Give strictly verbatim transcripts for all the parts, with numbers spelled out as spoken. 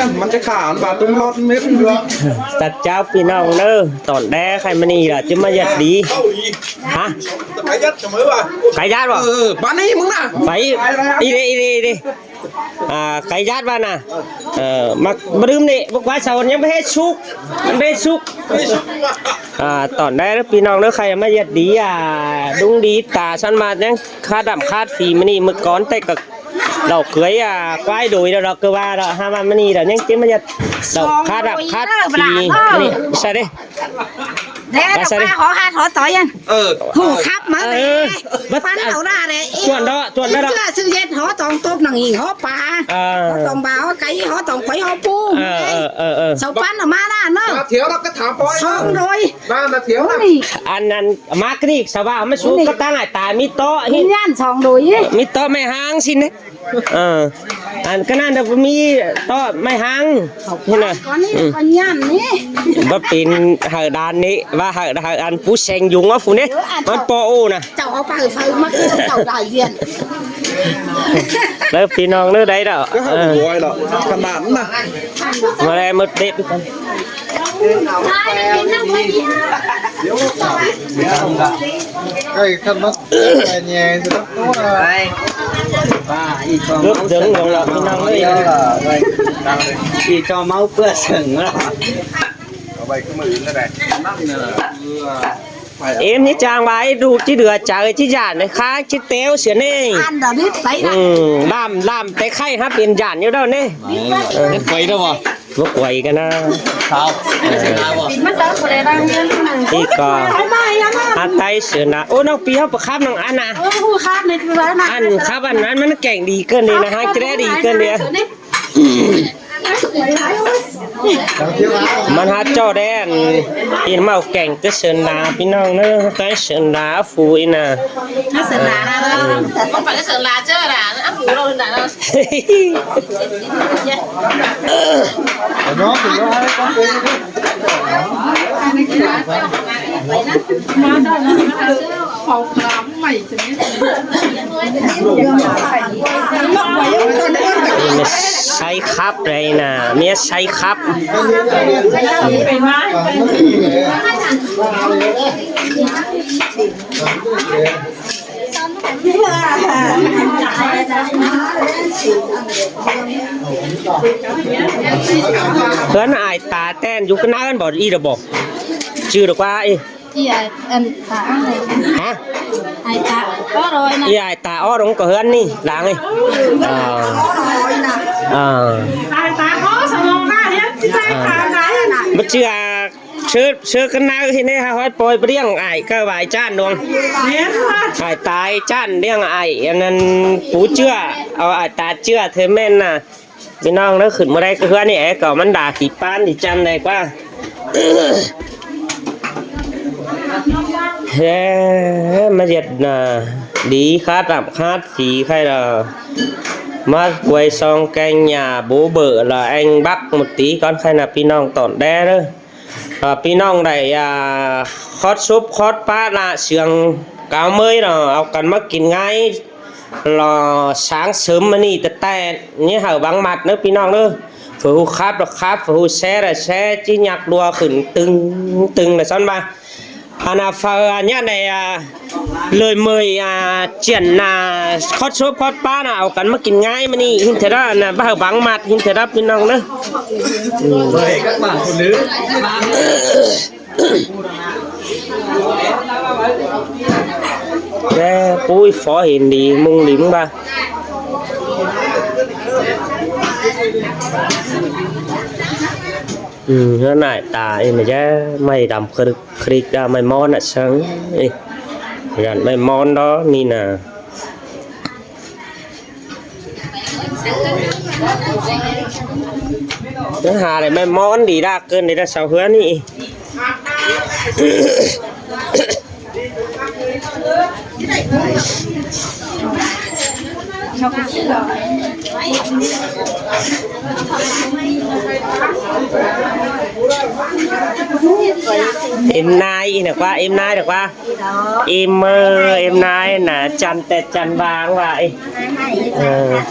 ꞌMắn ꞌchí khả ꞌva tung lót mết ꞌlứa. Chảu ꞌcháo ꞌpi ꞌnọng ꞌnớ, tỏn đé khay ꞌmá ꞌnị lỏ ꞌchí ꞌmá ꞌdệt đi. Hả? Khay ꞌdệt báu? Ờ, bá ꞌnị ꞌmứng ꞌnạ. Phải. Đi đi, đi đi, đi. À, khay ꞌdệt báu ꞌnạ? Ờ, ꞌmá, ꞌmá đưm đi, báu ꞌquá sau ꞌnhắng báu ꞌhế súc. Báu ꞌhế súc. À, tỏn đé ꞌnớ ꞌpi ꞌnọng ꞌnớ, khay ꞌmá ꞌdệt đi, à, đúng đi ta săn ꞌmá ꞌnhắng khát đăm khát phi ꞌmá ꞌnị ꞌmự cón té ꞌcọ Lỏ cưới à, ꞌquái đuổi lỏ, lỏ ꞌcọ ꞌva lỏ, hák ꞌva ꞌmá ꞌnị lỏ ꞌnhắng ꞌchí ꞌmá ꞌdệt. Lỏ khát đăm khát phi ꞌmá ꞌnị. Sai đé. Đé, sai đé. Hó khát hó tói ăn. Ờ. Hủ khắp ꞌmá. Ờ. Bắt ăn lỏ đa đé. Chuôn đó, chuôn đó đó. Chưa sự ꞌdệt hó tong tốp nẳng ꞌnị hó pá. Ờ. Hó tong bá, hó cáy, hó tong quáy, hó pu. Ờ, ờ, ờ, ờ. Sau pán lỏ ꞌmá ꞌnạ ꞌnớ. Mà thiếu nó cứ thả bói. Song đôi. Ăn, ăn, ꞌmá ꞌcọ ꞌnị, sau ꞌva ꞌmá sú ꞌcọ ꞌtáng ải ta ꞌmí tó ꞌhí. ꞌMí ꞌnhán song đôi ꞌhí. ꞌMí tó ꞌmạy ꞌháng ꞌsịn đé. Ờ. Ăn ꞌcọ ꞌnặn đa ꞌmí tó ꞌmạy ꞌháng. Hên à. Có ꞌnị, có ꞌnhán ꞌnị. Báu pên hảư đan ꞌnị, ꞌva hảư, hảư ăn pú seng dúng ꞌmá phủ ꞌnị. Ăn ꞌmắn chảu ꞌpo ô ꞌnạ. Chảu au pá hảư phaư ꞌmá, chảu đại diện. Lỏ ꞌpi ꞌnọng ꞌnớ đảy đó. Cứ hảư bói đó. Khả năng ꞌnạ. ꞌMá đảy mứt đếp. Cái khăn mắt nhẹ. Gớp dưỡng lòng lọ ꞌpi ꞌnọng ơi. Đi cho máu pưa sừng đó. Êm ꞌnị chang ꞌva ꞌlụk ꞌchí đưa chaư ꞌchí dản ꞌnị, khá ꞌchí téo sia ꞌnị. Ăn đỏ đít tái đỏ. Ừ, ꞌlam, ꞌlam té khay hák pên dản ꞌnhắng đaư ꞌnị. Ờ. Quay đâu mà. Báu quay ꞌcọ ꞌnạ. Sao? Đi ꞌcọ. Hák ꞌtái sửa ꞌnạ. Ô, ꞌnọng ꞌpi hák báu khắp ꞌnọng ăn ꞌnạ. Ăn khắp ăn, ăn ꞌmắn kẻng đi ꞌcơn đi ꞌnạ, hák ꞌchí đi ꞌcơn đi. ꞌMắn hák ꞌchọ đen. Yên mau kẻng ꞌcọ sửa ꞌnạ ꞌpi ꞌnọng ꞌnớ, ꞌtái sửa ꞌnạ phủ ꞌnị ꞌnạ. Nó sửa ꞌnạ ꞌnạ. Không phải nó sửa ꞌnạ chứ là nó áp phủ đâu ꞌnạ đâu. Mía ꞌsái khắp đảy ꞌnạ, mía ꞌsái khắp. ꞌHướn ải ta ꞌtẹn dú ꞌcọ ꞌnặn báu đi đa báu. ꞌChư đa ꞌquá ê. Ê, ăn, ăn ta ăn này. Hả? Ai ta, có rồi nè. Ê, ai ta ó đóng có ꞌhướn ꞌnị, đang ê. Ờ. Ờ. Ai ta có sao mà ꞌhướn, chứ ai ta ta ꞌhướn. Báu ꞌchưa, sớ, sớ ꞌcọ ꞌnạ ꞌhướn ꞌnị hả, hói poi báu ꞌdiếng ải ꞌcọ ꞌvạy ꞌchăn đuông. Ải ta ꞌchăn ꞌdiếng ải, ăn ăn pú ꞌchưa, au ải ta ꞌchưa ꞌthơ ꞌmen ꞌnạ. ꞌPi ꞌnọng ꞌnớ khửn ꞌmưa đảy ꞌcọ ꞌhướn ꞌnị ê, ꞌcọ ꞌmắn đa kỉ ꞌpán đi ꞌchăn đảy ꞌquá. Hê, ꞌmá ꞌdệt ꞌnạ, đi khát ꞌnặm khát phi khay lỏ. ꞌMá quay song keng nhà bố bợ lỏ anh bắc một tí con khay ꞌnạ ꞌpi ꞌnọng tỏn đé ꞌnớ. À, ꞌpi ꞌnọng đảy, à, khót súp khót pá ꞌnạ sương cáo ꞌmới lỏ au căn ꞌmá kin ꞌngai. Lỏ sáng sớm ꞌmá ꞌnị ta ꞌtẹn, ꞌnhá hảư báng ꞌmặt ꞌnớ ꞌpi ꞌnọng ꞌnớ. Phủ ꞌhụ khắp lỏ khắp, phủ ꞌhụ share lỏ share, ꞌchí ꞌnhặc đua khửn tưng tưng lỏ ꞌsón ꞌva. À ꞌnạ phủ, à, ꞌnhá đảy, à, lời mời, à, chiên, à, khót súp khót pá ꞌnạ au căn ꞌmá kin ꞌngai ꞌmá ꞌnị, ꞌhịn ꞌtẹ đó ꞌnạ, báu hảư báng ꞌmặt, ꞌhịn ꞌtẹ đó ꞌpi ꞌnọng ꞌnớ. Mời các bạn phụ nữ. Đé, púi phó hên đi, ꞌmung đi ꞌmung ba. Ừ, nó nại ta, ê, mà chứ, ꞌmạy đăm khrik, khrik đa, ꞌmạy mon ꞌnạ săng, ê, dản ꞌmạy mon đó, ꞌnị ꞌnạ. Tớ hà đảy ꞌmạy mon đi đa ꞌcơn đi đa sau ꞌhướn ꞌnị. Êm ꞌnái ꞌnị ꞌnớ ꞌquá, êm ꞌnái ꞌnớ ꞌquá. Êm, ơ, êm ꞌnái ꞌnớ, chăn tet chăn ꞌváng ꞌva ꞌi. Ờ.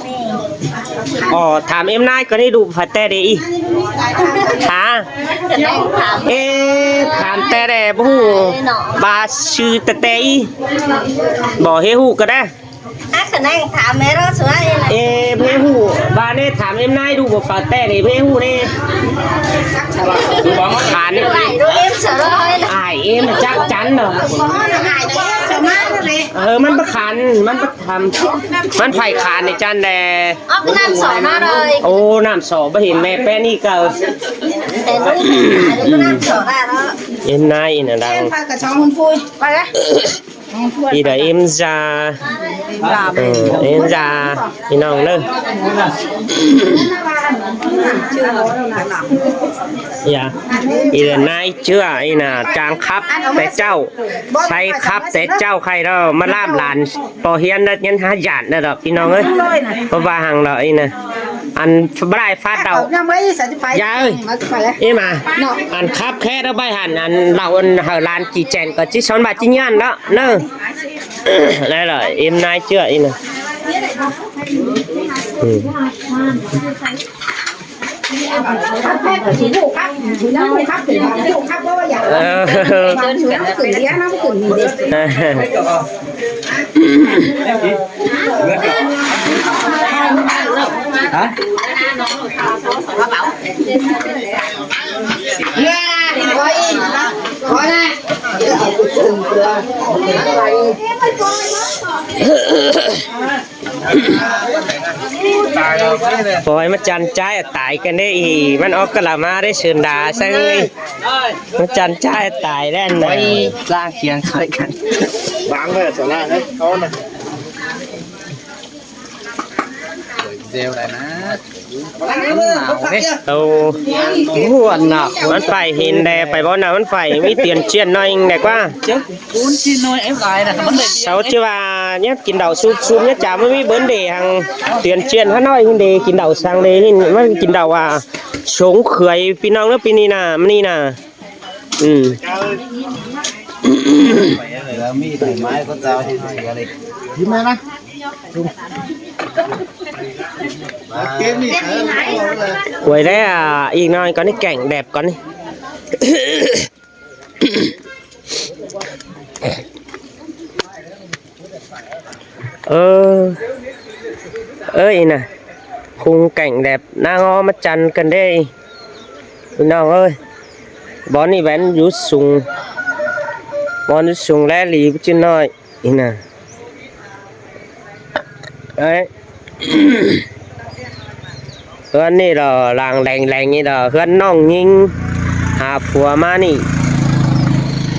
Ổ, tham êm ꞌnái ꞌcọ ꞌnị ꞌlụk ꞌphạ ꞌtẹ đê ꞌi. Hả? Ê, tham ꞌtẹ đê báu ꞌhụ. ꞌVa ꞌsứ ꞌtẹ ꞌtẹ ꞌi. Bók ꞌhế ꞌhụ ꞌcọ đa. Ê, báu ꞌhế ꞌhụ. ꞌVa ꞌnị tham êm ꞌnái ꞌlụk báu ꞌphạ ꞌtẹ đê báu ꞌhế ꞌhụ ꞌnị. Khản. Ai, êm chắc chắn rồi. Ờ, ꞌmắn báu khản, ꞌmắn báu tham. ꞌMắn phải khản ꞌnị chăn đê. Ô, ꞌnặm sổ báu hên ꞌme ꞌpéng ꞌnị ꞌcọ. Êm ꞌnái ꞌnớ đang. ꞌI đa êm da. Ờ, êm da. ꞌPi ꞌnọng ꞌnớ. Dạ. ꞌI đa ꞌnái ꞌchưa ꞌnị ꞌnớ, chang khắp té ꞌchạu. Say khắp té ꞌchạu khay đó, ꞌmá ꞌlam lan. Pô hiến đất nhân há dản đó, ꞌpi ꞌnọng ơi. Pô ꞌva hăng đó ꞌnị ꞌnớ. Ăn bái phát đau. Dạ ơi. Ê mà. Ăn khắp khé đó bái hẳn, ăn lảu ăn hở lan chỉ chèn có chí son bà chí nhan đó. Nơ. Đây là em nai chưa ꞌnị ꞌnớ. Ừ. Ờ. Hả? Khỏi ꞌmá chăn ꞌchái tai căn đé ꞌnị, ꞌmắn ók ꞌcọ ꞌla ꞌmá đé sưn đa ꞌsướng ꞌnị. ꞌMá chăn ꞌchái tai đen. Khỏi ꞌla khiêng khỏi căn. Báng về sổ ꞌla đấy, có này. Gieo đây nè. Âu. ꞌMắn phải hên đe, phải bón nào ꞌmắn phải ꞌmí tuyên truyền nói đe ꞌquá. Sau ꞌchí ꞌva nhé, kin đaư súp súp nhé, chả ꞌmí bớn đe hăng tuyên truyền há nói hên đe kin đaư sang đe hên, ꞌmắn kin đaư à, sống khưới ꞌpi ꞌnọng ꞌnớ ꞌpi ꞌnị ꞌnớ, ꞌmắn ꞌnị ꞌnớ. Ừ. Quay đấy à, ꞌnị ꞌnọi con ꞌnị cảnh đẹp con ꞌnị. Ơ, ơ, ꞌnị ꞌnớ. Khung cảnh đẹp, ꞌná ngó ꞌmá chăn căn đé. ꞌPi ꞌnọng ơi. Bón ꞌnị bén dú sung. Bón dú sung ꞌlé đi báu ꞌchư ꞌnọi. ꞌNị ꞌnớ. Đấy. ꞌHướn ꞌnị lỏ lăng leng leng ꞌnị lỏ ꞌhướn ꞌnọng ꞌnhính hả phua ꞌmá ꞌnị.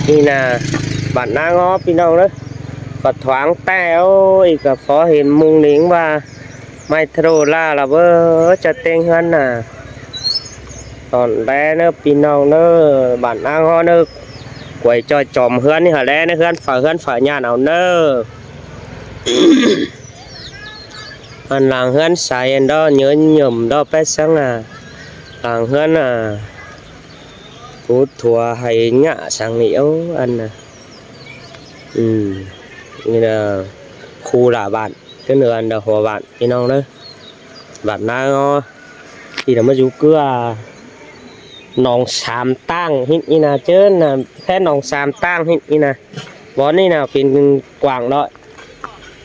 ꞌNị ꞌnớ, bản ꞌná ngó ꞌpi ꞌnọng ꞌnớ. Có thoáng ꞌtẹ ôi, có phó hên mung nính ꞌva ꞌmạy thô ꞌla ꞌla bơ, ꞌchọ ꞌtếng ꞌhướn ꞌnớ. Tỏn ꞌlé ꞌnớ ꞌpi ꞌnọng ꞌnớ, bản ꞌná ngó ꞌnớ. Quay ꞌchoi chom ꞌhướn ꞌnị hả ꞌlé ꞌnớ, ꞌhướn phở, ꞌhướn phở nhà nào ꞌnớ. Ăn lăng ꞌhướn sai ăn đó nhớ nhầm đó pét săng à. Lăng ꞌhướn à. Cú thua hay nhạ săng ꞌnị âu ăn à. Ừ. ꞌNị ꞌnớ khu lả bản, ꞌcứ ꞌnớ ăn đó hua bản, ꞌpi ꞌnọng ꞌnớ. Bản ꞌná ngó. ꞌNị ꞌnớ ꞌmá dú ꞌcứ à. Nòng Sam Tang hên ꞌnị ꞌnớ, ꞌchớ ꞌnớ, khe Nòng Sam Tang hên ꞌnị ꞌnớ. Bón ꞌnị ꞌnớ pên quảng ꞌnọi.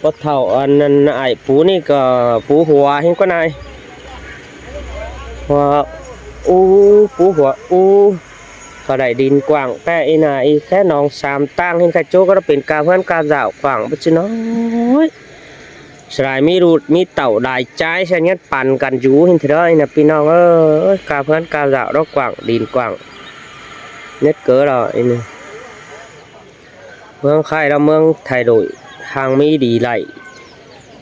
Báu thảu ăn, ăn ải pú ꞌnị ꞌcọ pú hua hên ꞌquá ꞌnọi. Hua u, pú hua u. Có đảy đin quảng ꞌtẹ ꞌnị ꞌnớ, ꞌnị khe Nòng Sam Tang hên kha ꞌchớ ꞌcọ pên ca ꞌhướn ca dảo quảng báu ꞌchư ꞌnọi. Sài ꞌmí rụt, ꞌmí tảu đai ꞌchái, ꞌsớ ꞌnhất păn căn dú hên thế đó, ꞌnị ꞌnớ ꞌpi ꞌnọng ơi, ca ꞌhướn ca dảo đó quảng, đin quảng. ꞌNhất ꞌcớ lỏ, ꞌnị ꞌnớ. ꞌMướng Khay đó ꞌmướng thay đổi, hăng ꞌmí đi đảy.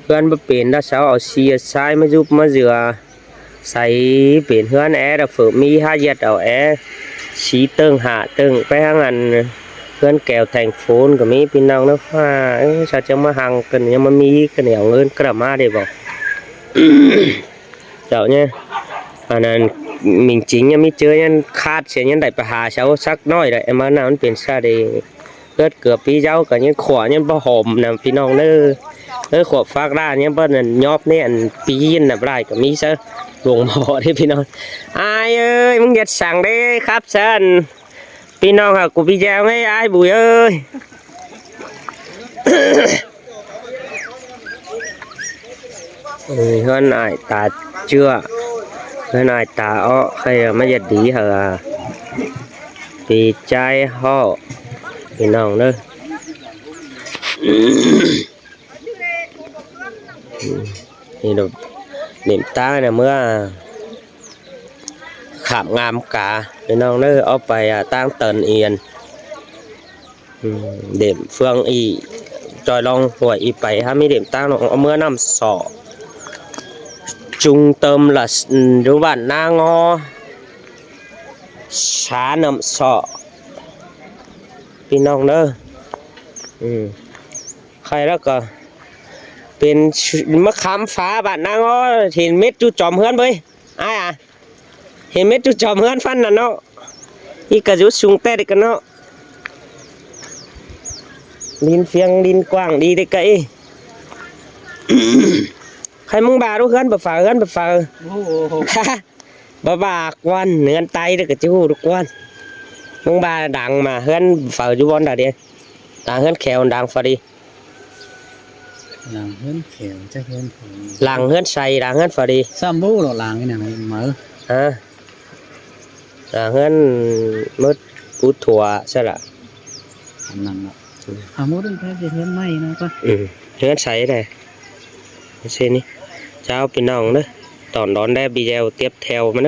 ꞌHướn báu pên đó sau au sia sai ꞌmá dúp ꞌmá dưa. Sai pên ꞌhướn é đó phở ꞌmí há ꞌdệt au é. Sí ꞌtớng hả ꞌtớng, pé hăng ăn ꞌhướn kẻo thành phố ꞌcọ ꞌmí ꞌpi ꞌnọng ꞌnớ ꞌva. Ơ, sau ꞌchớ ꞌmá hăng ꞌcọ ꞌnị ꞌmá ꞌmí ꞌcọ ꞌnị au ꞌngớn ꞌcọ ꞌmá đê báu. Chảu ꞌnhá. Ăn ăn, minh chính ꞌnhá ꞌmí ꞌchớ ꞌnhá khát sia ꞌnhá đảy pay ha sau sắc ꞌnọi đảy, ꞌmá ꞌnạ ꞌmắn pên sa đảy. ꞌHướt cưa ꞌpi dáo ꞌcọ ꞌnhá khua ꞌnhá báu hom ꞌnạ ꞌpi ꞌnọng ꞌnớ. Ơ, khua phák ꞌlạ ꞌnhá báu ꞌnặn nhóp ꞌnị ăn ꞌpi ꞌnặn ꞌnạp lai ꞌcọ ꞌmí sa. Luông ꞌmo đé ꞌpi ꞌnọng. Ai ơi, ꞌmứng ꞌdệt săng đé khắp sân. ꞌPi ꞌnọng hả, ꞌcọ ꞌpi dẻo ꞌnị ai bui ơi. Ơ, ꞌhướn ải ta ꞌchưa, ꞌhướn ải ta ók ꞌkhạy ꞌmá ꞌdệt đi hả. ꞌPi ꞌchái ꞌhọ, ꞌpi ꞌnọng ꞌnớ. ꞌNị đ-, đêm ꞌtáng ꞌnị ꞌmứa khảm ngam cá, ꞌpi ꞌnọng ꞌnớ, ók pay, à, ꞌtáng tơn yên. Ừm, đêm ꞌphướng ꞌnị, ꞌchoi ꞌlóng ꞌhuối ꞌnị pay, hák ꞌmí đêm ꞌtáng ꞌnọ, ꞌmứa ꞌnặm sọ. Trung tâm là, ừm, dú bản ꞌná ꞌngó, xã ꞌNặm Sọ, ꞌpi ꞌnọng ꞌnớ. Ừm. ꞌKhạy ꞌlẹo ꞌcọ pên mả khắm phá bản ꞌná ꞌngó, hên mết ꞌchu chom ꞌhướn ꞌvới. Ai à? Hên mết ꞌchu chom ꞌhướn ꞌphắn ꞌnặn ꞌnọ. ꞌI ꞌcọ dú sung ꞌtẹ đi ꞌcọ ꞌnọ. Đin ꞌphiếng đin quảng đi đé ꞌcọ ꞌnị. ꞌKhạy ꞌmứng ꞌva đú ꞌhướn báu phaư, ꞌhướn báu phaư. Ồ, ồ, ồ. Báu ꞌva quan, ꞌhướn ꞌTáy đé ꞌcọ ꞌchu đú quan. ꞌMứng ꞌva đang ꞌmá ꞌhướn phaư dú bón đa đi. Đang ꞌhướn kheo đang phaư đi. Lăng ꞌhướn kheo, chắc ꞌhướn kheo. Lăng ꞌhướn say, đang ꞌhướn phaư đi. Sắm báu lo lăng ꞌnị ꞌnặn máư. Hả? Đang ꞌhướn mứt pú thua ꞌsớ lả. Ăn ꞌnặn ꞌnọ. Ừ. À, mứt ꞌhướn phaư đi ꞌhướn ꞌmạy ꞌnọ ꞌcọ. Ừ, ꞌhướn say đé. Xin ꞌnị. Chào ꞌpi ꞌnọng ꞌnớ. Tỏn đón đé video tiếp theo ꞌmá ꞌnớ.